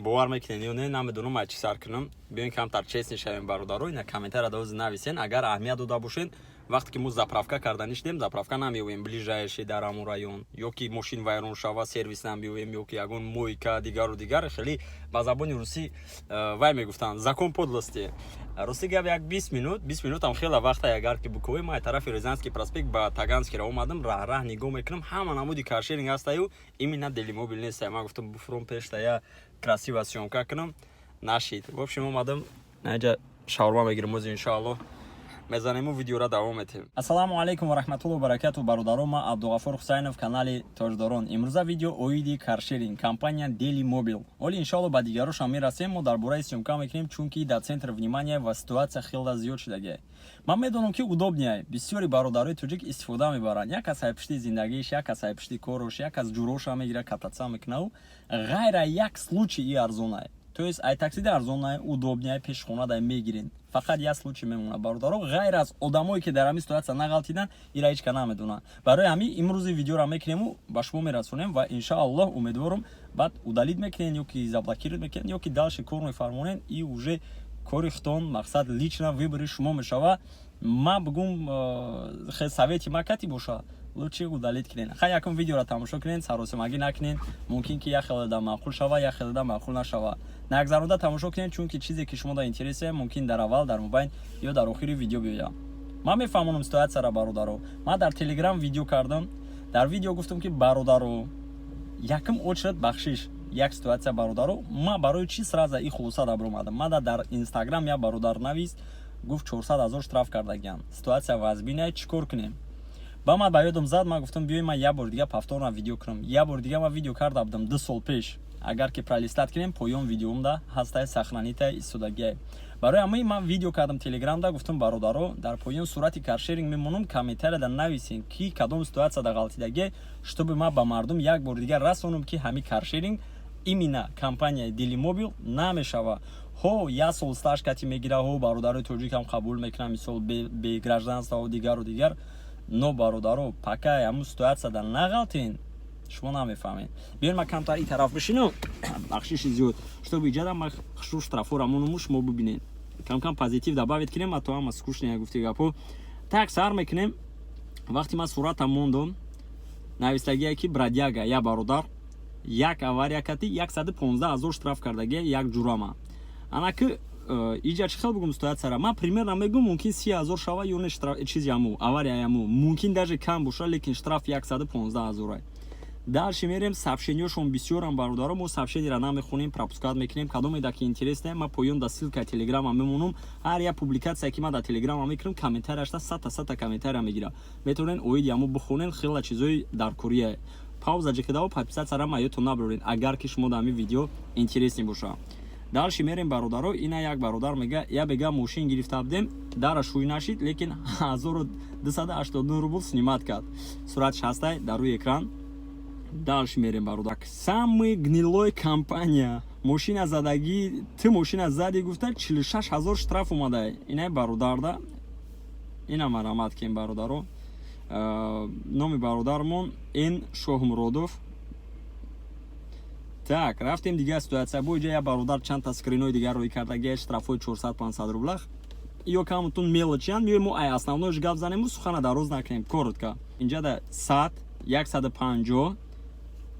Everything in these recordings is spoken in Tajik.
Бовар мекунед ё не, намедонам, ай чӣ сар кунам. Биёин, камтар честный шавем, бародаро. Ина комментария дози нависен, агар аҳамият дода бошед. Вақте ки мо заправка карда нишидем, заправка намеёвем ближайший дар ҳамон район, ё ки мошин вайрон шава, сервис намеёвем, ё ки ягон мойка, дигару дигар. Хеле ба забони русӣ вай мегуфтанд, закон подлости. Рости гап, як 20 минут, 20 минутам хеле вақта, агар ки буковем. Ман тарафи Рязанский проспект ба Таганский ра омадам, раҳ раҳ нигоҳ мекунам, ҳама намуди каршеринг ҳастаю, именно Делимобил нестай. Ман гуфтам, буфуром пешта, я красиво съёмка кунам, нашид. В общем, омадам, наҷа шаурма мегирем ози, иншоаллоҳ, мезанему, видеора давом метем. Ассалому алайкум ва раҳматуллоҳи баракату, бародаро. Ман Абдуғафур Ҳусайнов, канали Тоҷдорон. Имрӯза видео оиди каршеринг компания Дели Мобил. Оли, иншоалло, ба дигарошам мерасем. Мо дар бораи съёмка мекунем, чунки дар центр внимания ва ситуация хеле зиёд шудагия. Ман медонам, ки удобный, бисёри бародарои тоҷик истифода мебаранд. Як кас айпишти зиндагиш, як кас айпишти корош, як кас ҷуроша мегира, кататься мекунаву ғайра. Як случай и арзонай, то есть ай таксида арзонай, удобный, пешхона дай мегирен. Фақат як случай мемонад, бародаро. Ғайр аз одамое, ки дар ҳамин ситуация нағалтидан, ира ҳеч ка намедонанд. Барои ҳамин имрӯзи видеоро мекунему, ба шумо мерасонем ва, иншааллоҳ, умедворам, баъд удалить мекунен ё ки заблокировать мекунен, ё ки дальше кор мефармонен, и уже кори худтон, мақсад, лично выбори шумо мешава. Ма бигум, совети ма кати боша, лучше удалить кунен. Хай, якум видеоро тамошо кунен, саросимагӣ накунен. Мумкин ки як хеледа маъқул шава, як хеледа маъқул нашава. Нагзаронда тамошо кунен, чунки чизе, ки шумо да интересе, мумкин дар аввал, дар мобайн ё дар охири видео биёяд. Ман мефаҳмонам ситуацияро, бародаро. Ман дар Телеграм видео кардам. Дар видео гуфтам, ки, бародаро, якум очередь бахшиш. Як ситуация, бародаро, ман барои чӣ сразу и хулоса дабромадам? Ман дар Инстаграм як бародар навист, гуфт, 400 ҳазор штраф кардагиам, ситуация вазбинае, чӣ кор кунем? Ба ман ба ёдам зад, ман гуфтам, биёй, ман як бори дига повторно видео кунам. Як бори дига ман видео карда будам 2 сол пеш. Агар ки пролистать кунем, поён видеомда ҳастай, сохранить истодагиай. Барои ҳамаи ман видео кардам Телеграмда, гуфтам, бародаро, дар поён сурати каршеринг мемонам, комментарияда нависем, ки кадом ситуацияда ғалтидагиай, чтобы ман ба мардум як бори дигар расонам, ки ҳамин каршеринг, именно компанияи Делимобил, намешава. Ҳо, як сол стаж кати мегира, ҳо, бародарои тоҷикам қабул мекунам, мисол, бе гражданство, дигару дигар. Но, бародаро, пока ҳамун ситуацияда нағалтен, шумо намефаҳмед. Биён, ман камтар и тараф бишинам, бахшиши зиёд, чтобы иҷада ман хушрӯ штрафора монуму, шумо бибинед. Камкам позитив добавить кунем, а то ҳама скучные гуфти гапо. Так, сар мекунем. Вақте ман суратам мондум, навистагие, ки бродяга, я бародар, як авария кати 115 000 штраф кардагия як ҷурама. Анаки иҷа чӣ хел бугум ситуацияра? Ман примерно мегум, мумкин 30 000 шава ё не, штраф чизи ҳаму авария ҳаму мумкин даже кам боша, лекин штраф 115 000. Дальше мерем, сообщениёшон бисёрам, бародаро. Мо сообщениеро намехонем, пропускать мекунем. Кадоме ки интересне, ман поён да ссылка Телеграма мемонам. Ҳар як публикация, ки ман дар Телеграма мекунам, комментарияшта садта садта комментария мегира. Метавонен оиди ҳаму бихонен, хела чизои даркория. Пауза ҷиқидао, подписаться ма ёдтон набароред, агар ки шумо дар ҳамин видео интересный боша. Дальше мерем, бародаро. Ина як бародар мега, я бега, мошин гирифта будем, дара шӯй нашид, лекин 1289 рубл снимать кард. Суратш ҳастай дар рӯи экран. Дальше мерем, бародар. Самый гнилой компания. Мошина задагӣ, ту мошина зади, гуфта, 46 000 штраф омада инай бародарда. Ина марамат кен, бародаро. Номи бародармон н Шоҳмуродов. Так, рафтем дигар ситуация. Бо иҷа як бародар чандта скринои дигар рӯй кардагия, штрафҳои 400-500 рублах ё камтун мелочиян. Миёем, мо ай основноиш гап занему, сухана дароз накунем, коротко. Инҷа да 100, 150,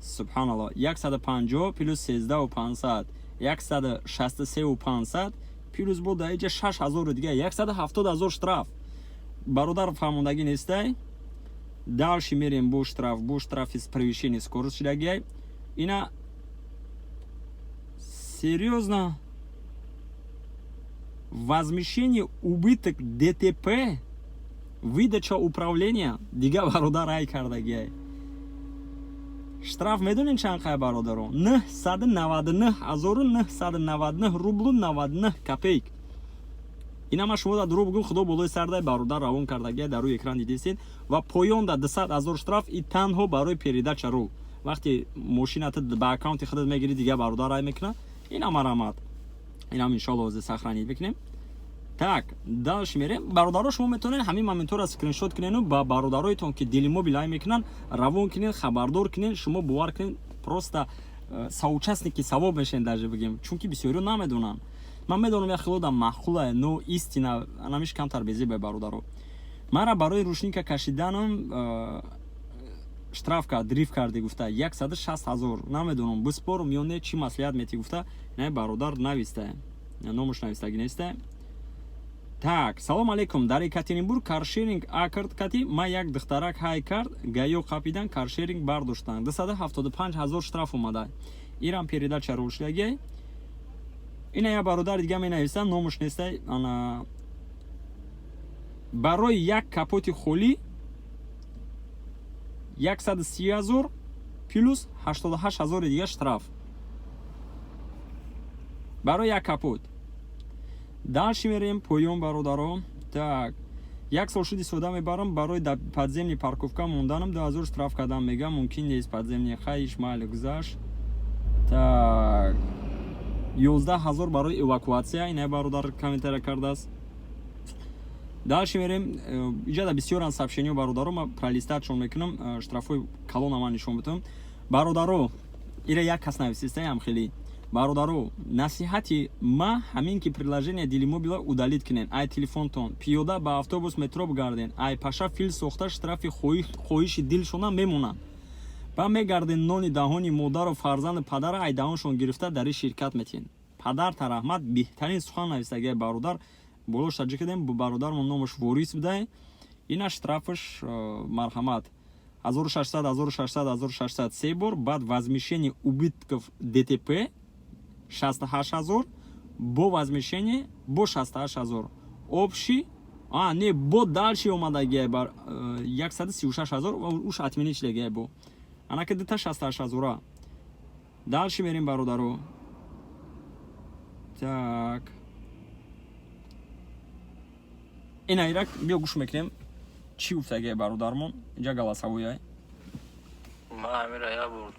субҳаналло, 150 плюс 13 500, 163 500, плюс бо дар иҷа 6000 дига, 170 000 штраф. Бародар, фаҳмондагӣ нестай. Дальше мерем, бо штраф, бо штрафи с превышение скорость шидагиай. Ина серьезно, возмещение убыток ДТП, выдача управления. Дига бародар рай кардагиай. Штраф медонед чанд қай, бародаро? 999 999 рублу 99 копейк. Ина ма шумо дар дурӯғ бигӯм, худо болои сардай. Бародар равон кардагиай, дар рӯи экран дидесед. Ва поён да 200 000 штраф, и танҳо барои передача рул, вақте мошината ба аккаунти худат мегирӣ, дига бародар рай мекунад. Ина марамат, инам иншоалло ҳозир сохранить мекунем. Так, дальше мерем, бародаро. Шумо метавонед ҳамин моментҳоро скриншот кунену ба бародароятон, ки Делимобил ай мекунанд, равон кунед, хабардор кунед. Шумо бовар кунед, просто Соучастники савоб мешавем, даже бигем, чунки бисёриё намедонанд. Ман медонам, як хелода маъқулае, но истина анамиш камтар безебе, бародаро. Мара барои рушника кашиданам штраф кард, дрифт карди гуфта, 160 000. Намедонам, биспорум ё не, чӣ маслиҳат метӣ гуфта, не, бародар навистае, номуш навистаги нестае. Так, салом алейкум. Дар Екатеринбург каршеринг Аккорд кати ма як духтарак ҳай кард, ГАИ қапидан, каршеринг бардоштанд, 275 000 штраф омада. Ирам передача рол шудагиай. Ина як бародари дига менависам, номуш нестай. Ана, барои як капоти холӣ 130 000 плюс 88 ҳазори дига штраф барои як капот. Дальше мерем, поён, бародаро. Так, як сол шуди сода мебарам, барои подземный парковка монданам 2000 штраф кардам, мегам, мумкин нест подземный. Хайш, майли, гузашт. Так, 11 000 барои эвакуатсия, ина бародар комментария кардааст. Дальше мерем. Иҷада бисёран сообщениё, бародаро, ма пролистатшон мекунам, штрафҳои калона ман нишон метавам, бародаро. Ира як кас нависистаям хеле. Бародаро, насиҳати ма ҳамин ки приложение Делимобила удалить кунен ай телефонтон, пиёда ба автобус, метро бигарден. Ай паша фил сохта, штрафи хоҳиши дилшона мемонанд ба мегарден. Нони даҳони модару фарзанду падара ай даҳоншон гирифта, дар ин ширкат метиҳен. Падарта раҳмат, беҳтарин сухан навистагиай бародар. Болош таҷи кардем, бародармон номаш Ворис будай. Ина штрафаш, марҳамат, 1600, 1600, 1600 се бор, баъд возмещение убытков ДТП 68 000, бо возмещение бо 68 000 общий. А не, бо дальше омадагиай бар 136 000, уш отменить шудагиай, бо анака дита 68 ҳазора. Дальше мерем, бародаро. Так, ина ирак биё, гӯш мекунем, чӣ гуфтагиай бародармон. Инҷа голосовойай. Ман ҳамира як бор,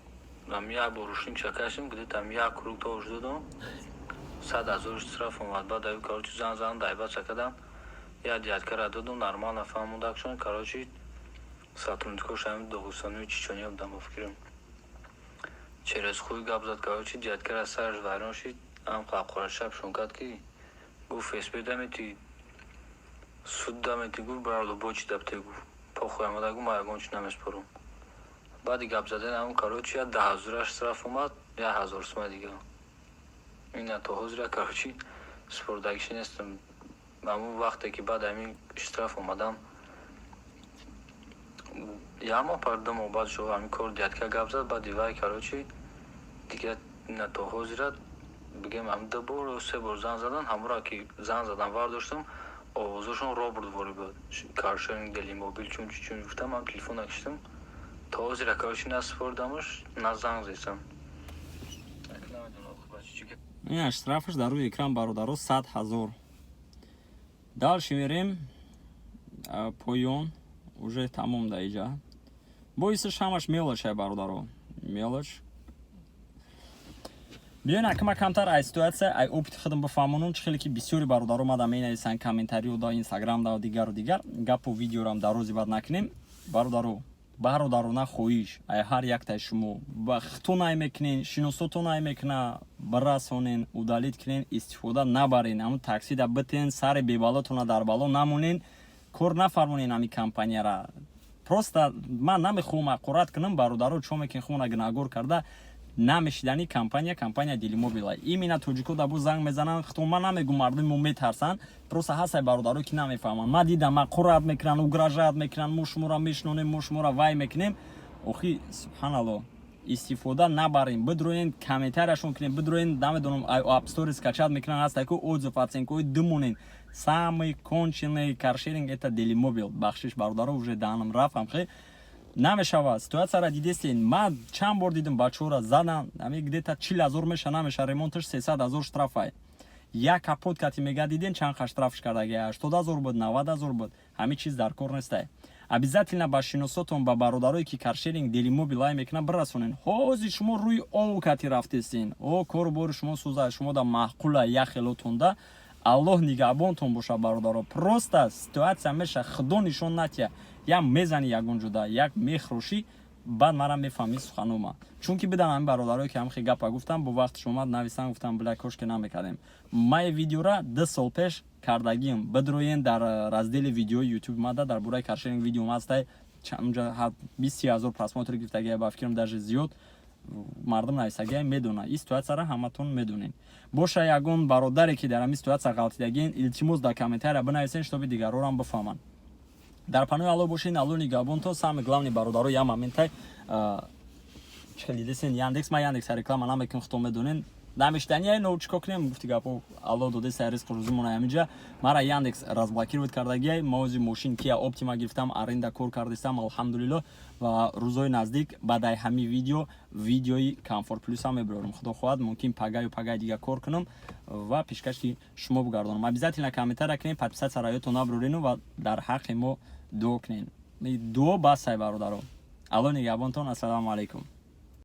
ам як бор рушник чакашим, где-то ам як круг тош додам, 100 000 штраф омад. Баъд аю, короче, зан зан дайбаца кардам, як дядкара додум, нормально фаҳмондакшон. Короче, сотрудникош ҳами Доғистони, Чичония будам, ба фикрам, через хуй гап зад. Короче, дядкара сараш вайрон шид, ам қаққорашабшон кард, ки гуфт: «ФСБ дамети, суд дамети», гуфт, «брало, бо чи дабте», гуфт, «похуй омада», гуфт, «ман ягон чи намеспорам». Баъди гап задан ҳамн, короче, як 10 ҳазораш штраф омад, 1000 сума дига. Ина то ҳозира, короче, спордагиши нестам. Ҳамун вақте ки баъд ҳамин штраф омадам, як моҳ пар 2 моҳ баъд шо ҳамин кор дядка гап зад. Баъди вай, короче, дига ина то ҳозира, бигем, ҳам ду бор ё се бор зан задан. Ҳамура ки зан задан вардоштам, овозашон робот ворид буд, каршеринг Делимобил, чун чун гуфтам, ман телефон накиштам. То ҳозира, короче, на спордамаш, на занг зестам. Ина штрафаш дар рӯи экран, бародаро, 100 000. Дальше мерем, поён, уже тамом. Да, иҷа боисаш ҳамаш мелочь ай, бародаро, мелочь. Биён, акама камтар ай ситуация, ай опыти худам бифаҳмонам. Чӣ хеле ки бисёри бародаро мада менависанд комментариё да Инстаграм да дигару дигар. Гапу видеорам дар рӯзи баъд накунем, бародаро. Бародарона хоҳиш ай ҳар яктаи шумо: ба хто най мекунен, шиносото най мекуна, бирасонен, удалить кунен, истифода набарен. Ҳамун таксида битен, сари бебалотона дар бало намонен, кор нафармонен ҳами компанияра. Просто ман намехоҳам ҳақорат кунам, бародаро, чо мекунен, хона гунаҳгор карда намешидани. Компания, компания Делимобила, именно тоҷико дабу занг мезананд. Хто ман намегум, мардуми мо метарсанд, просто ҳастай бародаро, ки намефаҳманд. Ман дидам, ҳақорат мекунанд, угрожать мекунанд: «Мо шуморо мешинонем, мо шуморо вай мекунем». Охи, субҳаналло, истифода набарем. Бидроен, комментарияшон кунем, бидроен, намедонам, App Store скачать мекунанд, ҳастай ку отзыв, оценкаҳои димонен. Самый конченый каршеринг — это Делимобил. Бахшиш, бародаро, уже даҳанам рафт. Ҳамхе намешавад. Ситуацияра дидестен, ман чанд бор дидам, бачаҳоро задан. Ами где-то 40 000 меша, намеша ремонташ, 300 000 штрафай. Як капот кати мега, диден, чанд қа штрафш кардаги, 80 000 буд, 90 000 буд. Ҳамин чиз дар кор нестай. Обязательно ба шиносотон, ба бародарое ки каршеринг Делимобил ай мекунанд, бирасонен. Ҳозир шумо рӯи ов кати рафтестен, о кору бори шумо сӯза, шумо да маъқула як хелотонда. Аллоҳ нигаҳбонтон боша, бародаро. Просто ситуация меша, худо нишон натия, як мезани ягон ҷуда, як мехӯрошӣ. Баъд мара мефаҳмӣ суханума, чунки бидан ҳамин бародарое, ки ҳамхе гапа гуфтам, бо вақтш омад, нависан, гуфтам: «Бля, кошке намекардем». Ман видеора 2 сол пеш кардагим. Бидроен дар раздели видеои Ютуб мада, дар бораи каршеринг видео ҳастай. Унҷа 20 0 ҳазор просмотр гирифтагия, ба фикрам, даже зиёд. Мардум нависагия, медона ин ситуатсияро, ҳаматон медонед. Боша, ягон бародаре, ки дар ҳамин ситуатсия ғалтидагиен, илтимос, дар комментария бинависен, чтобы дигарорам бифаҳманд. Дар панои Алло бошен, Алло нигаҳбонто. Самый главный, бародаро, я моментай чӣ хел дидесен, Яндекс, ма Яндекс реклама намекунем, худтон медонен, намештания, но чӣ кор кунем, гуфти гапо, Алло додеса ризқу рӯзимона. Ҳаминҷа мара Яндекс разблокировать кардагиай. Ма ози мошин Кия Оптима гирифтам, аренда кор кардистам, алҳамдулилло. Ва рӯзҳои наздик баъдаи ҳамин видео видеои Комфорт Плюс ҳам мебарорам, худо хоҳад. Мумкин пагаю пагаи дига кор кунам ва пешкаши шумо бигардонам. Обязательно комментария кунем, подписаться раётон набурину ва дар ҳаққи мо дуо кунен. Дуо басай, бародаро. Алло нигаҳбонтон, ассалому алайкум.